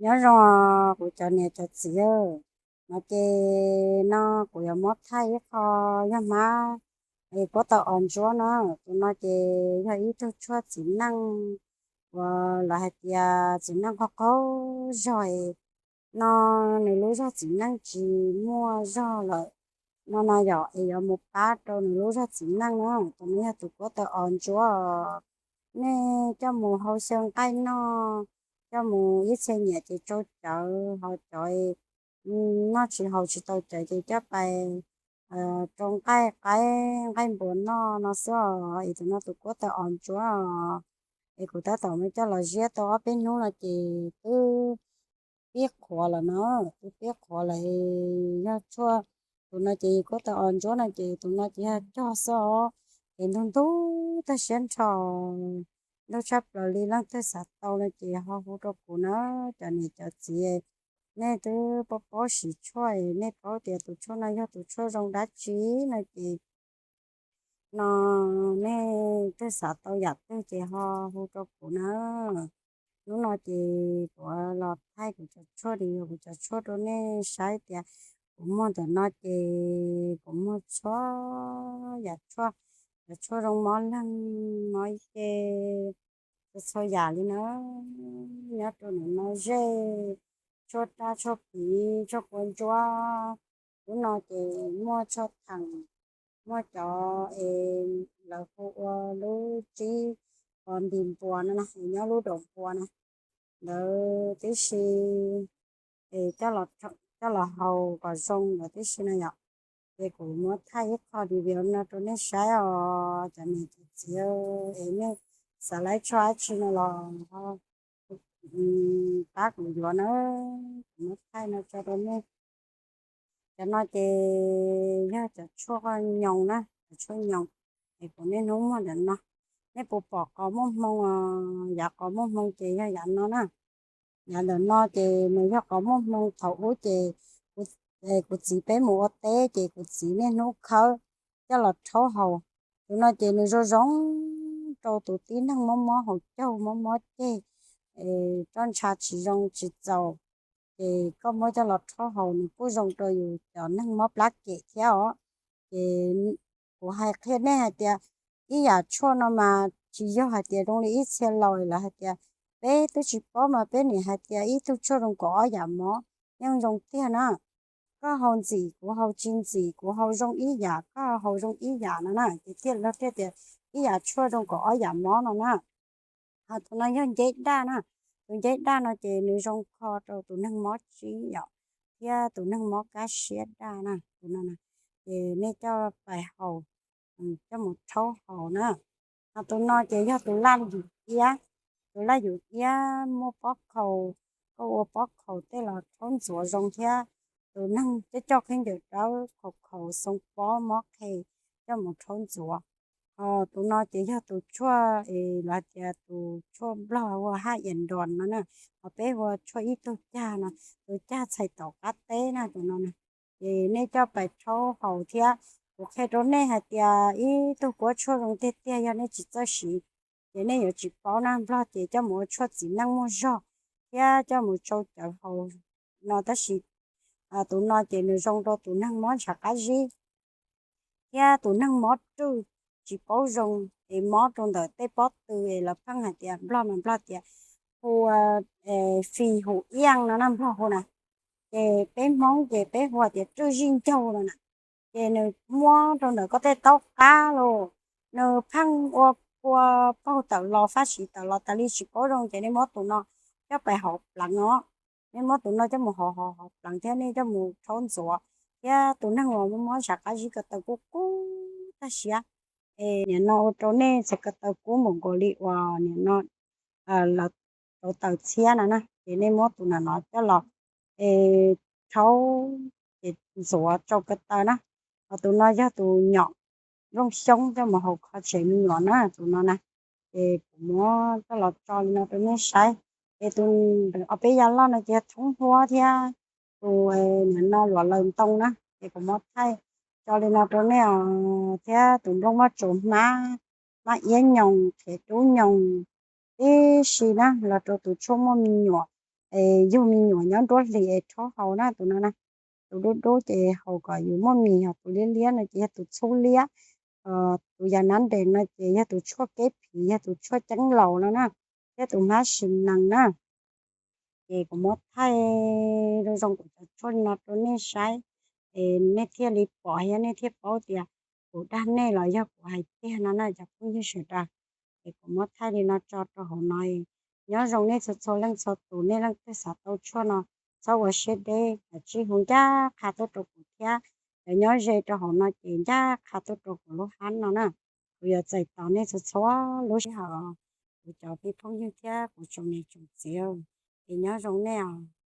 Nyob zoo kuv cov niam cov txiv, no ces no kuv yuav muab thaij ib qho yog hmab kuab tau os ntsuab no. Tus no ces yog ib tug tshuaj txiv neej uas lawv hais tias txiv neej qaug qaug zog no, nws lub zog txiv neej tsis muaj zog lawm no no yom, es yuav mus pab rau nws lub zog txiv neej na. Tus no yog tus kuab tau os ntsuab, nej coj mus hau xyaw nqaij noj, coj mus ib txhia nyiam ces tsau cawv, ho cov noj tsis haus tsis tau cawv ces coj pais rau nqaij qaib nqaij npua noj no xwb os. Es tus no tus kuab tau os ntsuab, es kuv tab tom muab coj los ziab tau ob peb hnub no ces twb pib qhuav lawm no, twb pib qhuav lawm. Yog tshuaj, tus no ces kuab tau os ntsuab no ces tus no ces yog cog xwb os, es ntug ntug tag siab nrho, ntug tshaj plaws li. Leej twg xav tau no ces ho hu rau kuv na, cov niam cov txiv, nej twb paub paub siv tshuaj, nej paub tias tus tshuaj no yog tus tshuaj zoo dab tsi no ces no nej twg xav tau yam twg ces ho hu rau kuv na. Hnub no ces kuv los thaij kuv cov tshuaj, kuv cov tshuaj rau nej saib tias kuv muag ntawm no ces kuv muag txhua yam tshuaj, cov tshuaj zoo mob leeg, mob ce, txhua txhua yam li na. Nyob rau ntawm no zej, tshuaj raj, tshuaj piv, tshuaj kua ntsuab. Lub no ces muaj tshuaj theem, muaj cov es lawv hu ua lub tsib qos npis npua no na, nyob lub daus npua na, ntawd tib si, es coj los haus kom zoo ntawd tib si no yom. Ces kuv muab thaij ib qho review no rau nej saib os cov niam cov txiv, es nej xav laib tshuaj dab tsi no los pab kuv yuav na, kuv muab thaij no tso rau nej. Cov no ces yog cov tshuaj nyoos na, cov tshuaj nyoos, es kuv niaj hnub muag ntawm no. Nej puas pom qos muaj hmoo os? Yav qos muaj hmoo ces yog yav no na. Yav ntawm no ces nws yog qos muaj hmoo. Thaum ub ces kuv txiv peb mus ua teb ces kuv txiv niaj hnub khawb coj los rhaub haus. Tus no ces nws zoo zoo rau tus tib neeg mob mob haus caug, mob mob ceg, roj ntsha tsis zoo tsis txaus, ces koj muab coj los rhaub haus nws kuj zoo rau yus cov neeg mob plab kem thiab os. Ces kuv hais qhia nej hais tias ib yam tshuaj no mas tsis yog hais tias zoo li ib txhia laus lawv hais tias peb twb tsis paub mas peb nim hais tias ib tug tshuaj zoo kaum ob yam mov, yeej zoo tiag na. Koj haus ntxim kuv haus tsis ntxim, kuv haus zoo ib yam koj haus zoo ib yam no na, ces thiaj li thiaj tias ib yam tshuaj zoo kaum ob yam mov no na. Ho tus no yog nceb daj na, tus nceb daj no ces nws zoo kho rau tus neeg mob tsib yom, thiab tus neeg mob kab siab daj na, tus no na. Ces nej coj pais haus, coj mus rhaub haus na. Ho tus no ces yog tus laj yus iab, tus laj yus iab muaj pob khaus, koj ua pob khaus tej los rhaub ntxuav zoo thiab. Tus neeg coj coj khaub ncaws dawb khaus khaus xoo pob mob qhe coj mus rhaub ntxuav. Ho tus no ces yog tus tshuaj es lawv tias tus tshuaj nplog hu ua haj yam nros no na, ho peb hu ua tshuaj ib tug cag no, tus cag txhais taum qab teb na tus no na. Ces nej coj pais rhaub haus thiab. Kuv qhia rau nej hais tias ib tug kuab tshuaj zoo tiag tiag yog nej tsis txawj siv ces nej yuav tsis paub na. Nplog ces coj mus ua tshuaj txiv neej muaj zog thiab coj mus tsau cawv haus no, tab sis tus no ces nws zoo rau tus neeg mob ntshav qab zib thiab tus neeg mob rwj tsis paub zoo, es mob rau ntawm tej pob tw es lawv pheej hais tias, nplog mas nplog tias hu ua fis hum iaj no na, nplog hu na. Ces peb Hmoob ces peb hu tias rwj zij ncaug no na. Ces nws muab rau ntawm koj tej taub qab los, nws pheej ua kua paug tawm los, fab siv tawm los tas li tsis paub zoo, ces nej muab tus no coj pais haus pleev os. Nej muab tus no coj mus haus haus haus pleev thiab nej coj mus rhaub ntxuav, thiab tus neeg uas mob mob ntshav qab zib ko taw kub kub tag siab, es nim no ua rau nej txhais ko taw kub npaum nkaus li uas nim no lawv rauv taws txhiab no na, ces nej muab tus no no coj los es rhaub ces ntxuav tsau ko taw na. Ho tus no yog tus nyom nplooj xyoob coj mus haus kho tsev me nyuam na, tus no na. Ces kuv muab coj los tso li no rau nej saib. Es tus ob peb yav loj no ces thoob huab thiab tus nim no luam laws ntoo na, ces kuv muab thaij tso li no rau nej os. Thiab tus nplooj maj tsuas hmab, maj iab nyoos, qhiav dub nyoos tib si na, los rau tus tshuaj muaj me nyuam, yug me nyuam nyob nruab hlis es rhaub haus na tus no na. Tus dub dub ces haus kom yus muaj mis, yog tus liab liab no ces yog tus txhub liab, tus yav nab ntes no ces yog tus tshuaj keb phiv, yog tus tshuaj ceeb laus no na, thiab tus hmab sim nees na. Ces kuv muab thaij zoo zoo kuv cov tshuaj no rau nej saib, es nej thiaj li pom thiab nej thiaj paub tias kuv dag nej los yog kuv hais tiag no na cov phooj ywg sawv daws. Es kuv muab thaij li no tso rau hauv no. Nyob zoo nej txhua txhua leej txhua tus, nej leej twg xav tau tshuaj no txhob ua siab deb, kav tsij hu ncaj qha tuaj rau kuv thiab. Cov nyob ze rau hauv no ces ncaj qha tuaj rau kuv lub hab no na. Kuv yuav txais tos nej txhua txhua lub sij hawm, kuv cov phooj ywg thiab kuv tsoom niam tsoom txiv. Es nyob zoo nej os.